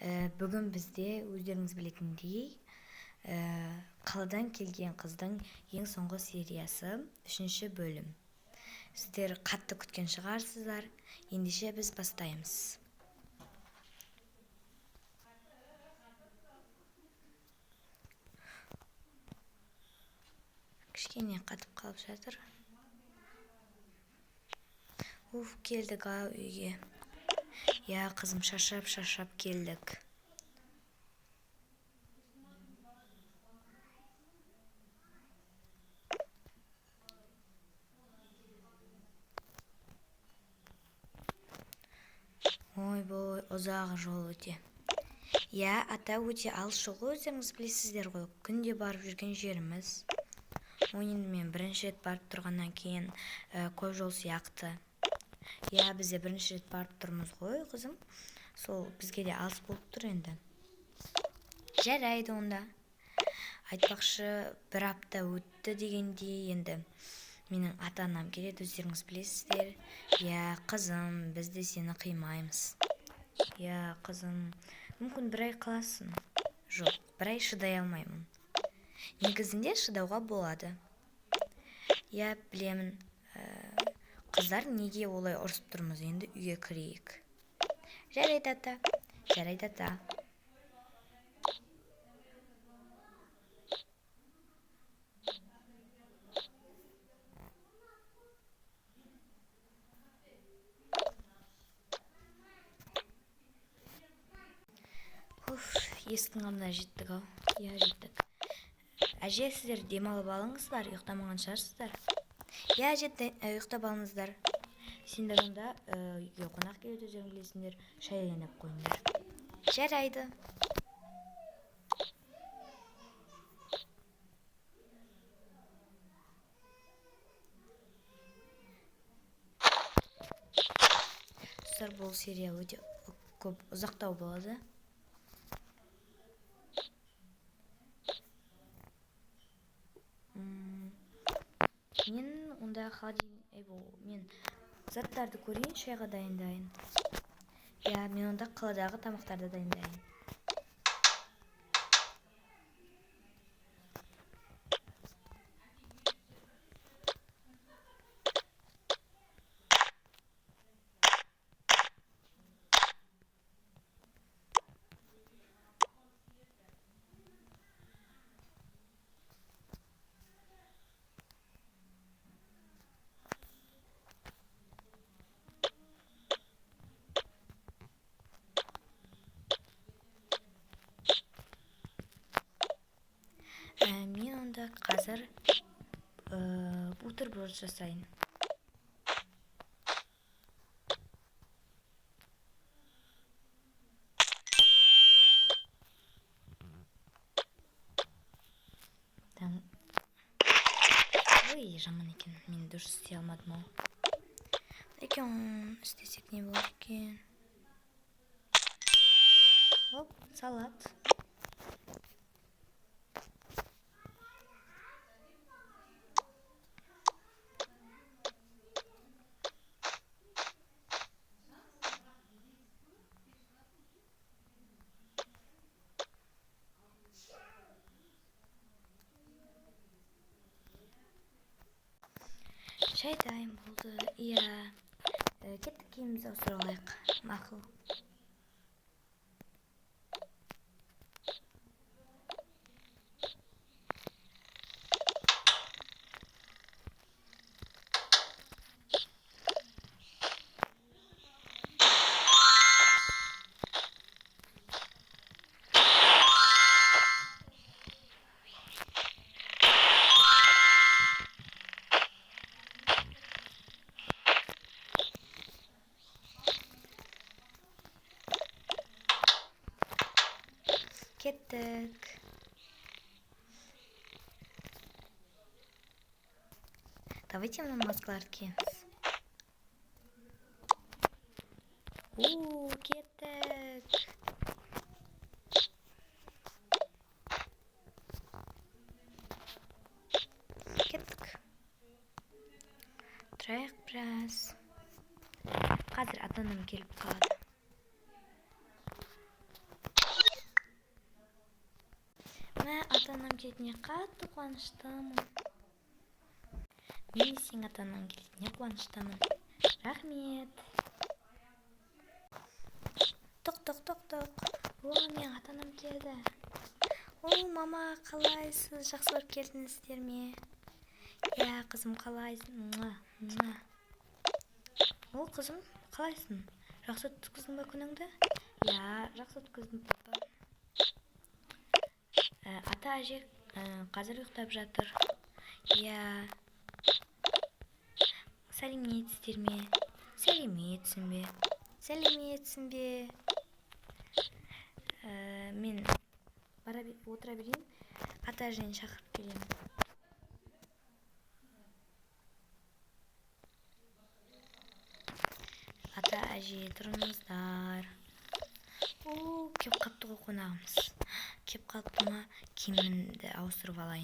Бүгін бізде өздеріңіз білетіндей, қаладан келген қыздың ең соңғы сериясы, 3-ші бөлім. Сіздер қатты күткен шығарсыздар. Ендеше біз бастаймыз. Кішкене қатып қалып жатыр. Уф, келдік ау үйге. Иә, қызым, шаршап-шаршап келдік. Ойбой, ұзақ жол өте. Иә, ата, өте алыс жол ғой, өздеріңіз білесіздер ғой. Күнде барып жүрген жеріміз. Ой, енді мен бірінші рет барып тұрғаннан кейін көп жол сияқты. Иә, біз де бірінші рет барып тұрмыз ғой, қызым. Сол бізге де алыс болып тұр енді. Жарайды онда. Айтпақшы, бір апта өтті дегенде енді менің ата-анам келеді, өздеріңіз білесіздер. Иә, қызым, біз де сені қимаймыз. Иә, қызым, мүмкін бір ай қаласың. Жоқ, бір ай шыдай алмаймын. Негізінде шыдауға болады. Иә, білемін. Қыздар, неге олай ұрысып тұрмыз, енді үйге кірейік. Жарайды, ата. Жарайды, ата. Уф, есіктің алдына жеттік ау. Иә, жеттік. Әже, сіздер демалып алыңыздар, ұйықтамаған шығарсыздар. Иә, әже, ұйықтап алыңыздар. Сендер онда үйге қонақ келеді, өздерің білесіңдер, шай дайындап қойыңдар. Жарайды. Достар, бұл серия өте көп ұзақтау болады. Мен онда холодильник, мен заттарды көрейін, шайға дайындайын. Иә, мен онда қаладағы тамақтарды дайындайын. Мен онда қазір бутерброд жасайын. Ой, жаман екен, мен дұрыс істей алмадым ау. Екен істесек не болады екен? Оп, салат. Шай дайын болды. Иә, кеттік, киімімізді ауыстырып алайық. Мақұл. Кеттік. Давайте мына маскаларды киеміз. У, кеттік. Кеттік. Тұрайық біраз. Қазір ата-анам келіп қалады. Ата-анам келетініне қатты қуаныштымын. Мен де сенің ата-анаң келетініне қуаныштымын. Рахмет. Тоқ, тоқ, тоқ, тоқ. О, менің ата-анам келді. О, мама, қалайсыз? Жақсы барып келдіңіздер ме? Иә, қызым, қалайсың? Муа, муа. О, қызым, қалайсың? Жақсы өткіздің ба күніңді? Иә, жақсы өткіздім, папа. Ата, әже қазір ұйықтап жатыр. Иә. Сәлеметсіздер ме? Сәлеметсің бе? Сәлеметсің бе? Мен бара отыра берейін, ата әжені шақырып келемін. Ата әже, тұрыңыздар. О, кеп қапты ғой қонағымыз. Кеп қалыпты ма? Киімімді ауыстырып алайын.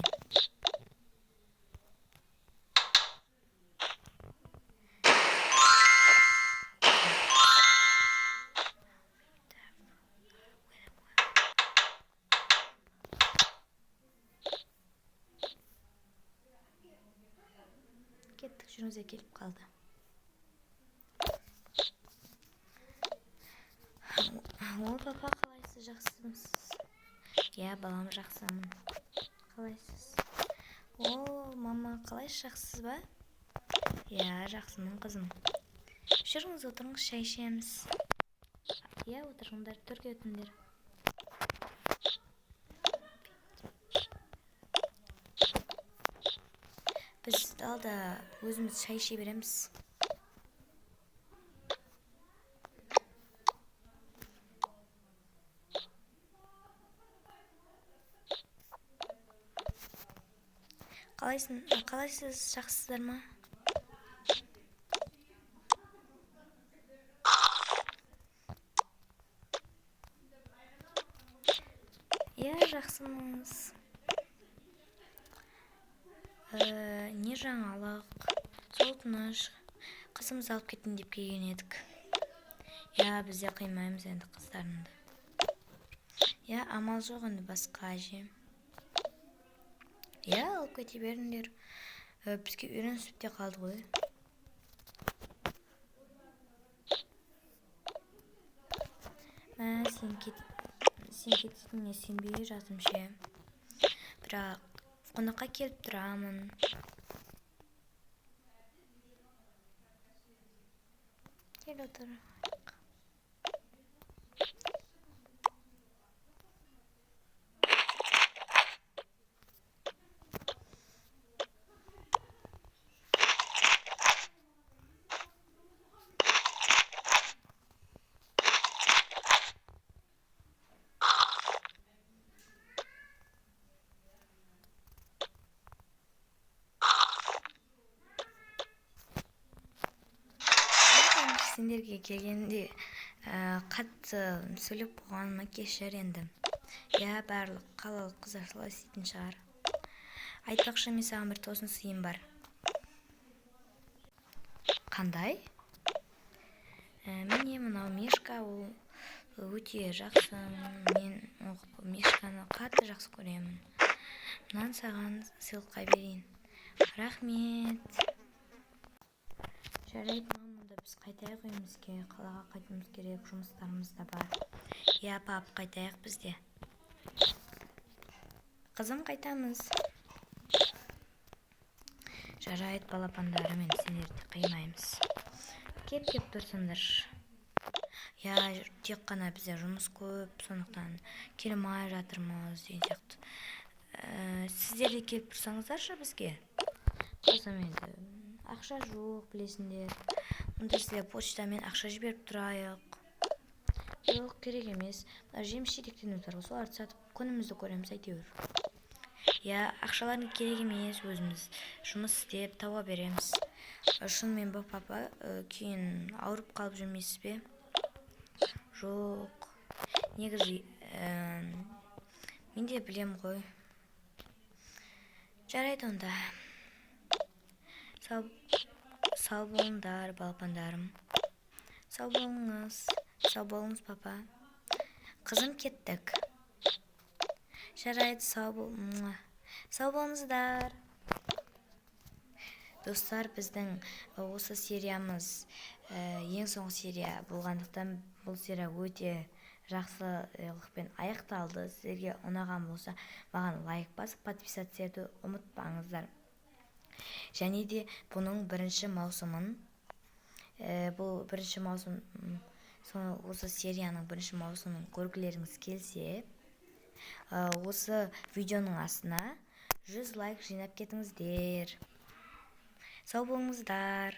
Кеттік, жүріңіздер, келіп қалды. О, папа, қалайсыз, жақсымысыз? Иә, балам, жақсымын. Қалайсыз? О, мама, қалайсыз, жақсысыз ба? Иә, жақсымын, қызым. Жүріңіз, отырыңыз, шай ішеміз. Иә, отырыңдар, төрге өтіңдер. Біз далада өзіміз шай іше береміз. Қалайсың, қалайсыз, жақсысыздар ма? Иә, жақсымыз. Не жаңалық? Сол тыныш. Қызымызды алып кетейін деп келген едік. Иә, біз де қимаймыз енді қыздарыңды. Иә, амал жоқ енді басқа әже. Иә, алып кете беріңдер. Бізге үйренісіп те қалды ғой. Мә, сен кететініңе сенбей жатырмын ше. Бірақ қонаққа келіп тұрамын. Кел, отыр. Сендерге келгенде қатты сөйлеп қойғаныма кешір енді. Иә, барлық қалалық қыздар солай істейтін шығар. Айтпақшы, мен саған бір тосын сыйым бар. Қандай? Міне мынау мишка, ол өте жақсы. Мен мишканы қатты жақсы көремін. Мынаны саған сыйлыққа берейін. Рахмет. Жарайды, мам, онда біз қайтайық үйімізге, қалаға қайтуымыз керек, жұмыстарымыз да бар. Иә, пап, қайтайық біз де. Қызым, қайтамыз. Жарайды, балапандарым, енді сендерді қимаймыз. Кеп-кеп тұрсыңдар. Иә, тек қана бізде жұмыс көп, сондықтан келе алмай жатырмыз деген сияқты. Сіздер де келіп тұрсаңыздаршы бізге. Қызым, енді ақша жоқ, білесіңдер. Онда сіздер почтамен ақша жіберіп тұрайық. Жоқ, керек емес. Мына жеміс жидектеріміз бар ғой, соларды сатып күнімізді көреміз әйтеуір. Иә, ақшаларың керек емес, өзіміз жұмыс істеп таба береміз. Шынымен ба, папа, кейін ауырып қалып жүрмейсіз бе? Жоқ. Негізі, мен де білем ғой. Жарайды онда. Сау болыңдар, балапандарым. Сау болыңыз. Сау болыңыз, папа. Қызым, кеттік. Жарайды, сау бол, сау болыңыздар, достар. Біздің осы сериямыз ең соңғы серия болғандықтан, бұл серия өте жақсылықпен аяқталды. Сіздерге ұнаған болса, маған лайк басып, подписаться етуді ұмытпаңыздар. Және де бұның бірінші маусымын, бұл бірінші маусым, осы серияның бірінші маусымын көргілеріңіз келсе, осы видеоның астына 100 лайк жинап кетіңіздер. Сау болыңыздар.